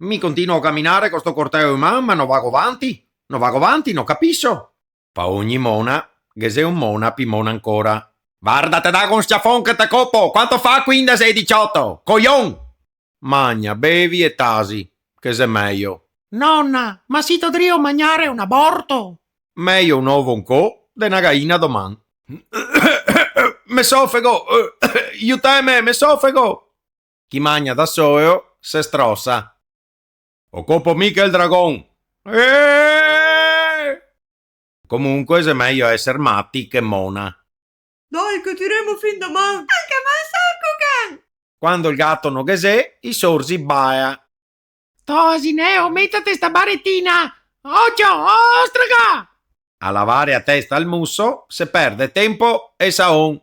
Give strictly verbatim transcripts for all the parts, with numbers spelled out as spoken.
Mi continuo a caminare co sto corteo in man, ma no vago vanti. No vago vanti, no capiso. Pa ogni mona, ghe xe un mona pi mona ancora. Varda, te dago un sciafon che te copo! Quanto fa quindese e dixoto? Cojon! Magna, bevi e tasi, che xe mejo. Nona, ma sito drio magnare un aborto? Mejo un ovo ancò de na gaina doman. Me sofego! Iuteme, me sofego! Chi magna da soeo se strosa. O copo mi chel dragon! Eh! Comunque, xe mejo eser mati che mona. Dai, che tiremo fin doman! Anca mi so cocan! Quando el gato no ghe xe, i sorzi baea. Sto asineo, metete sta baretina! Ocio, ostraga! A lavare a testa al muso, se perde tempo e saon.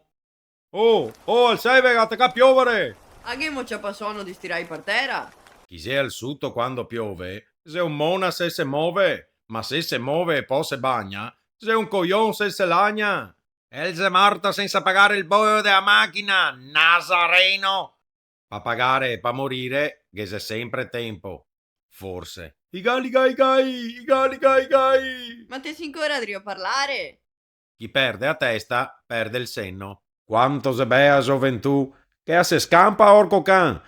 Oh, oh, alseve, ga tacà piovere! A ghemo ciapà sono de stirai par tera? Chi xe al suto quando piove, xe un mona se se move, ma se se move e po se bagna, xe un cojon se se lagna! El xe morto sensa pagare el boeo de a machina, nazareno! Pa pagare e pa morire, ghe xe sempre tempo. Forse. I gali gai gai, i gali gai gai! Ma te si ancora drio parlare? Chi perde a testa, perde el seno. Quanto xe bea a zoventù, che a se scampa, orco can!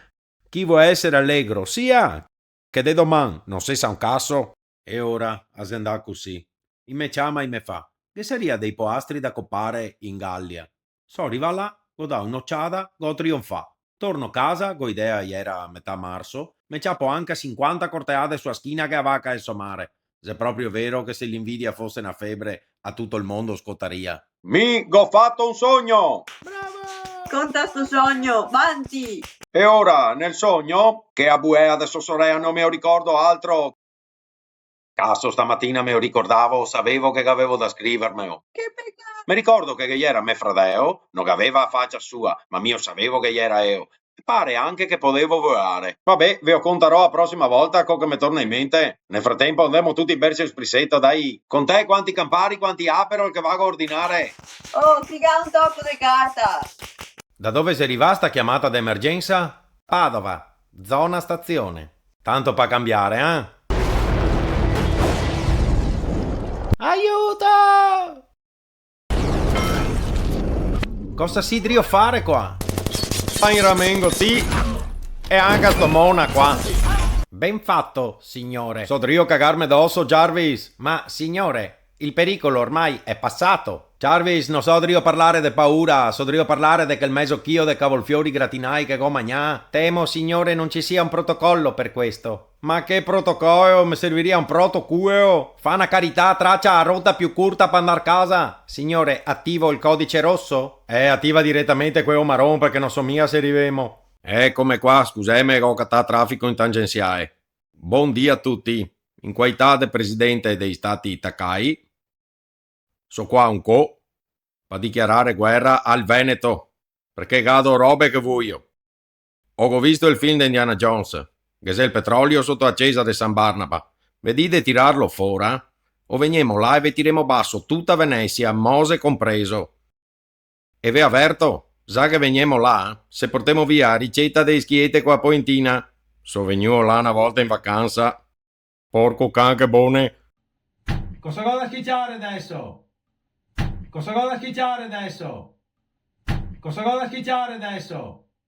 Chi vol esere alegro, sia! Che de doman no se sa un caso. E ora, a xe ndà cusì. I me ciama, i me fa: ghe saria dei poastri da copare in Galia? So rivà là, go dà un'ociada, go trionfà. Torno casa, go idea iera a metà marso, me ciapo anca sinquanta corteade su a schina che a vaca e so mare. Xe proprio vero che se l'invidia fose na febre, a tuto el mondo scotaria. Mi go fato un sogno! Bravo! Conta sto sogno, vanti! E ora, nel sogno, che a buea de so sorea no me o ricordo altro. Caso, stamatina me o ricordavo, savevo che gavevo da scrivermeo. Che pecà! Me ricordo che ghe iera me fradeo, no gaveva a facia sua, ma mi o savevo che iera eo. Pare anche che podevo voare. Vabè, ve o contarò a prosima volta co che me torna in mente. Nel fratempo andemo tuti berse un spriseto, dai. Contè quanti Campari, quanti Aperol che vago a ordinare. Oh, ti ga un toco de carta! Da dove xe rivà sta chiamata de emergensa? Padova, zona stazione. Tanto pa cambiare, eh? Aiuto! Cosa si drio fare qua? Fa in ramengo ti e anca sto mona qua. Ben fato, signore. So drio cagarme doso, Jarvis. Ma, signore, il pericolo ormai è passato. Jarvis, no so drio parlare de paura, so drio parlare de quel mezo chio de cavolfiori gratinai che go magnà. Temo, signore, non ci sia un protocollo per questo. Ma che protocollo? Me serviria un protocueo? Fa na carità, tracia a rota più curta pa andar casa. Signore, attivo il codice rosso? Eh, attiva diretamente queo maron, parché no so mia se rivemo. Ecome qua, scuseme, go catà trafico in tangensiae. Bon dì a tuti. In qualità de presidente dei Stati Tacai, so qua ancò pa dichiarare guera al Veneto, parché gado robe che vuio. O go visto el film de Indiana Jones, ghe xe el petrolio soto a cesa de San Barnaba. Vedì de tirarlo fora, o vegnemo là e ve tiremo baso tuta Venesia, Mose compreso. E ve averto, za che vegnemo là, se portemo via a riceta de schiete co a poentina. So vegnuo là na volta in vacansa. Porco can, che bone! Cosa go da schiciare deso? Cosa go da schiciare deso? Cosa go da schiciare deso?